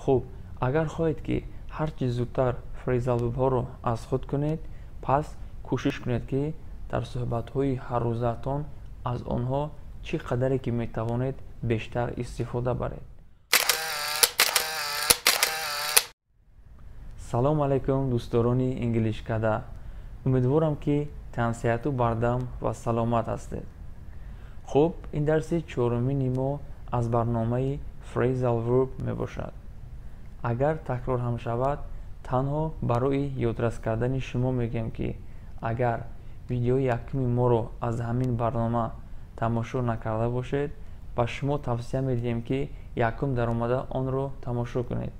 Хуб, агар хоҳед, ки ҳарчи зудтар phrasal verbҳоро аз худ кунед, пас кӯшиш кунед, ки дар суҳбатҳои ҳаррӯзаатон аз онҳо чӣ қадаре ки метавонед бештар истифода баред. Салом алайкум, дӯстдорони Инглишкада. Умедворам, ки тансиҳату бардам ва саломат ҳастед. Хуб, ин дарси чорумини мо аз барномаи Phrasal Verb мебошад. Агар такрор ҳам шавад, танҳо барои ёдрас кардани шумо мегӯям, ки агар видеои якуми моро аз ҳамин барнома тамошо накарда бошед, ба шумо тавсия медиҳем, ки якум даромада онро тамошо кунед,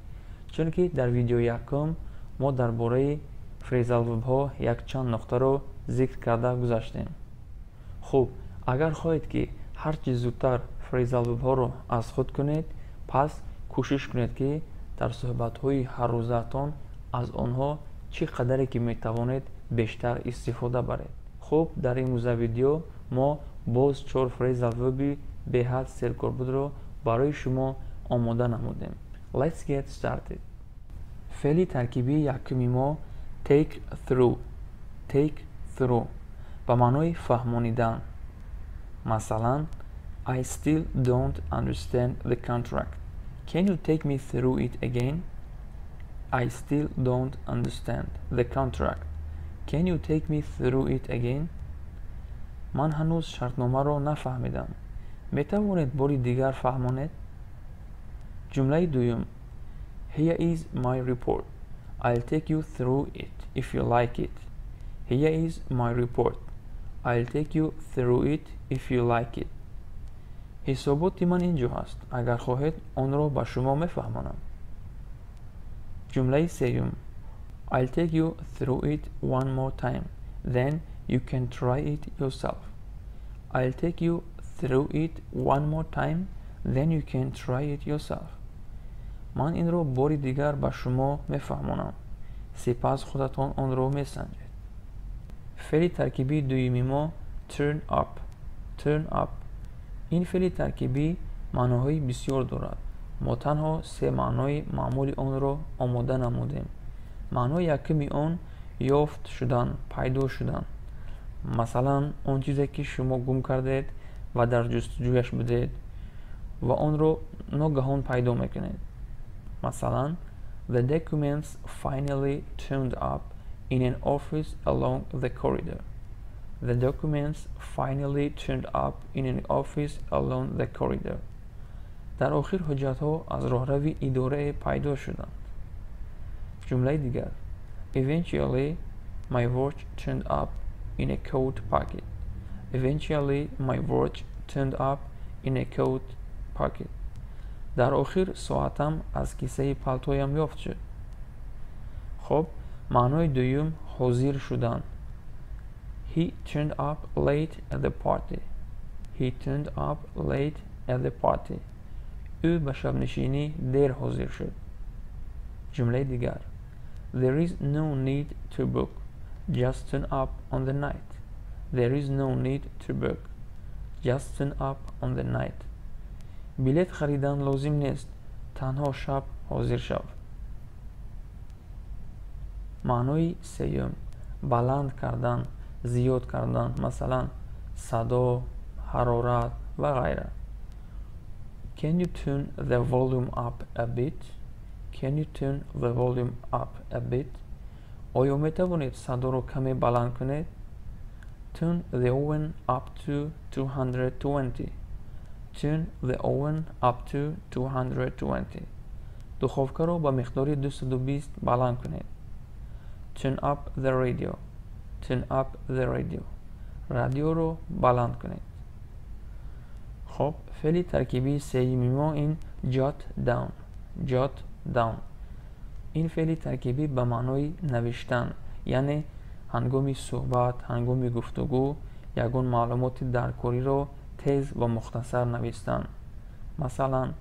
чунки дар видеои якум мо дар бораи phrasal verbҳо якчанд нуқтаро зикр карда гузаштем. Хуб, агар хоҳед, ки ҳарчи зудтар phrasal verbҳоро аз худ кунед, пас кӯшиш кунед, ки дар суҳбатҳои ҳаррӯзаатон аз онҳо чӣ қадаре ки метавонед бештар истифода баред. Хуб, дар имрӯза видео мо боз чор phrasal verbi беҳад серкорбудро барои шумо омода намудем. Let's get started. Феъли таркибии якуми мо take through. Take through ба маънои фаҳмонидан. Масалан, I still don't understand the contract. Can you take me through it again? I still don't understand the contract. Can you take me through it again? Ман ҳанӯз шартномаро нафаҳмидам. Метавонед бори дигар фаҳмонед? Ҷумлаи дуюм. Here is my report. I'll take you through it if you like it. Here is my report. I'll take you through it if you like it. Ҳисоботи ман ин ҷо ҳаст. Агар хоҳед, онро ба шумо мефаҳмонам. Ҷумлаи сеюм. I'll take you through it one more time. Then you can try it yourself. I'll take you through it one more time. Then you can try it yourself. Ман инро бори дигар ба шумо мефаҳмонам. Сипас худатон онро месанҷед. Феъли таркибии дуюми мо turn up. Turn up. Ин феъли таркибӣ маъноҳои бисёр дорад. Мо танҳо се маънои маъмули онро омода намудем. Маънои якуми он ёфт шудан, пайдо шудан. Масалан, он чизе ки шумо гум кардед ва дар ҷустуҷӯяш будед ва онро ногаҳон пайдо мекунед. Масалан, the documents finally turned up in an office along the corridor. The documents finally turned up in an office along the corridor. Дар охир ҳуҷҷатҳо аз роҳрави идорае пайдо шуданд. Ҷумлаи дигар. Eventually, my watch turned up in a coat pocket. Eventually, my watch turned up in a coat pocket. Дар охир соатам аз кисаи палтоям ёфт шуд. Хоб, маънои дуюм ҳозир шудан. He turned up late at the party. He turned up late at the party. Ӯ ба шабнишинӣ дер ҳозир шуд. Ҷумлаи дигар. There is no need to book. Just turn up on the night. There is no need to book. Just turn up on the night. Билет харидан лозим нест. Танҳо шаб ҳозир шав. Маънои сеюм баланд кардан, зиёд кардан, масалан, садо, ҳарорат ва ғайра. Can you turn the volume up a bit? Can you turn the volume up a bit? Оё метавонед садоро каме баланд кунед? Turn the oven up to 220. Turn the oven up to 220. Духовкаро ба миқдори 220 баланд кунед. Turn up the radio. Turn up the radio. Радиоро баланд кунед. Хоб, феъли таркибии сеюми мо ин jot down. Jot down. Ин феъли таркибӣ ба маънои навиштан, яъне ҳангоми суҳбат, ҳангоми гуфтугӯ ягон маълумоти даркориро тез ва мухтасар навистан. Масалан,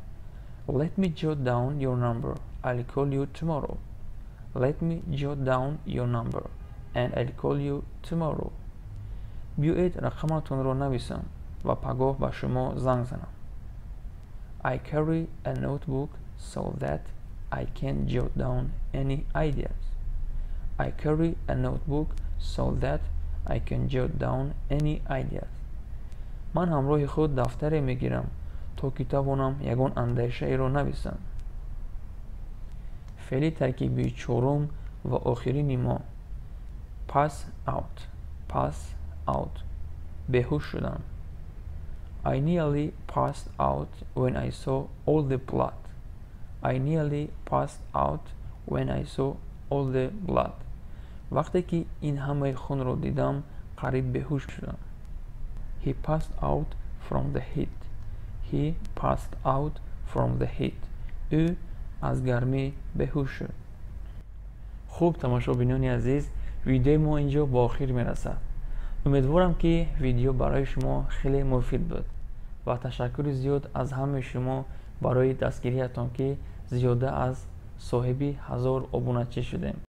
let me jot down your number. I'll call you tomorrow. Let me jot down your number and I'll call you tomorrow. Биёед рақаматонро нависам ва пагоҳ ба шумо занг занам. I carry a notebook so that I can jot down any ideas. I carry a notebook so that I can jot down any ideas. Ман ҳамроҳи худ дафтаре мегирам, то ки тавонам ягон андешаеро нависам. Феъли таркибии чорум ва охирини мо: pass out. Pass out, беҳуш шудан. I nearly passed out when I saw all the blood. I nearly passed out when I saw all the blood. Вақте ки ин ҳамаи хунро дидам, қариб беҳуш шудам. He passed out from the heat. He passed out from the heat. Ӯ аз гармӣ беҳуш шуд. Хуб, тамошобинони азиз, видеои мо инҷо ба охир мерасад. Умедворам, ки видео барои шумо хеле муфид буд, ва ташаккури зиёд аз ҳамаи шумо барои дастгириятон, ки зиёда аз соҳиби 1000 обуначӣ шудем.